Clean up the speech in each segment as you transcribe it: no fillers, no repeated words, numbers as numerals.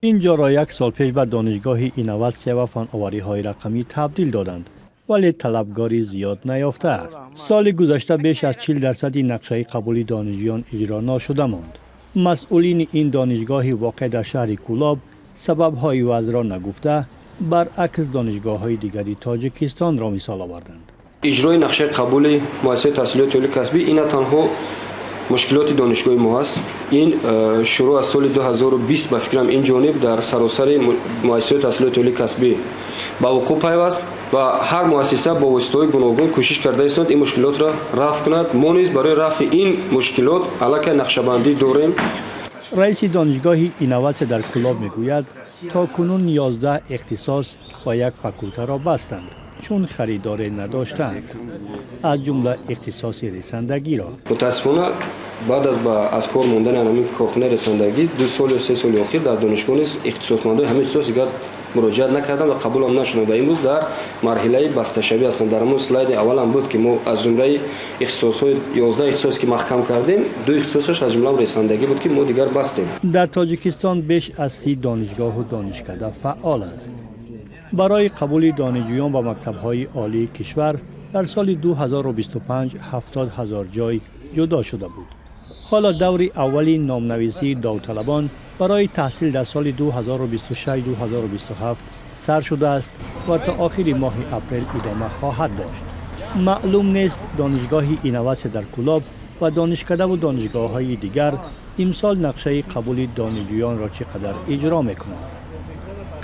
Ин ҷоро як сол пеш ба Донишгоҳи инноватсия ва фановариҳои рақамӣ табдил доданд, вале талабгори зиёд наёфтааст. Соли гузашта беш аз 40 дарсади нақшаи қабули донишҷӯён иҷро нашуда монд. Масъулини ин донишгоҳи воқеъ дар шаҳри Кӯлоб сабабҳои вазъро нагуфта, баръакс, донишгоҳҳои дигари Тоҷикистонро мисол оварданд. Иҷрои нақшаи қабули муассисаи таҳсилоти олии касбӣ ин на танҳо мушкилоти донишгоҳи мо ҳаст. Ин шурӯъ аз соли 2020, ба фикрам, ин ҷониб дар саросари муассисаҳои таҳсилоти олии касбӣ ба вуқӯъ пайваст ва ҳар муассиса бо воситаҳои гуногун кӯшиш карда истод ин мушкилотро рафъ кунад. Мо низ барои рафъи ин мушкилот аллакай нақшабандӣ дорем. Раиси Донишгоҳи инноватсия дар Кӯлоб мегӯяд, то кунун 11 ихтисос ва як факултаро бастанд, чун харидоре надоштанд, аз ҷумла ихтисоси ресандагиро. Мутаассифона, баъд аз кор мондани ҳамин корхонаи ресандагӣ 2 сол ё 3 соли охир дар донишгоҳ низ ихтисосмандои ҳамин ихтисос дигар муроҷиат накарданд ва қабулам нашуданд ва имрӯз дар марҳилаи басташавӣ ҳастанд. Дар ҳамон слайди аввалам буд, ки мо аз зумраи ихтисосҳои 11 ихтисос, ки маҳкам кардем, ду ихтисосаш, аз ҷумла ресандагӣ буд, ки мо дигар бастем. Дар Тоҷикистон беш аз 30 донишгоҳу донишкада фаъол аст. Барои қабули донишҷӯён ба мактабҳои олии кишвар дар соли 2025 70 ҳазор ҷой ҷудо шуда буд. Ҳоло даври аввали номнависии довталабон барои таҳсил дар соли 2026-2027 сар шудааст ва то охири моҳи апрел идома хоҳад дошт. Маълум нест, Донишгоҳи инноватсия дар Кӯлоб ва донишкадаву донишгоҳҳои дигар имсол нақшаи қабули донишҷӯёнро чӣ қадар иҷро мекунанд.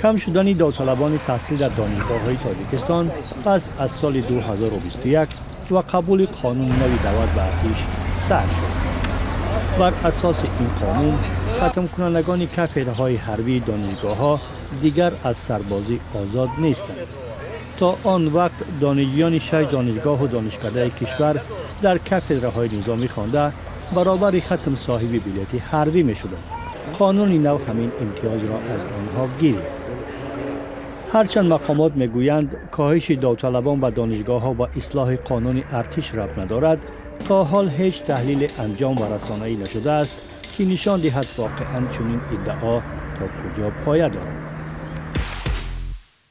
Кам шудани довталабони таҳсил дар донишгоҳҳои Тоҷикистон пас аз соли 2021 ва қабули қонуни нави даъват ба артиш сар шуд. Бар асоси ин қонун, хатмкунандагони кафедраҳои ҳарбии донишгоҳҳо дигар аз сарбозӣ озод нестанд. То он вақт донишҷӯёни шаш донишгоҳу донишкадаи кишвар дар кафедраҳои низомӣ хонда, баробари хатм соҳиби билети ҳарбӣ мешуданд. Қонуни нав ҳамин имтиёзро аз онҳо гирифт. Ҳарчанд мақомот мегӯянд, коҳиши довталабон ба донишгоҳҳо ба ислоҳи қонуни артиш рабт надорад, то ҳол ҳеҷ таҳлиле анҷом ва расонаӣ нашудааст, ки нишон диҳад, воқеан чунин иддао то куҷо поя дорад.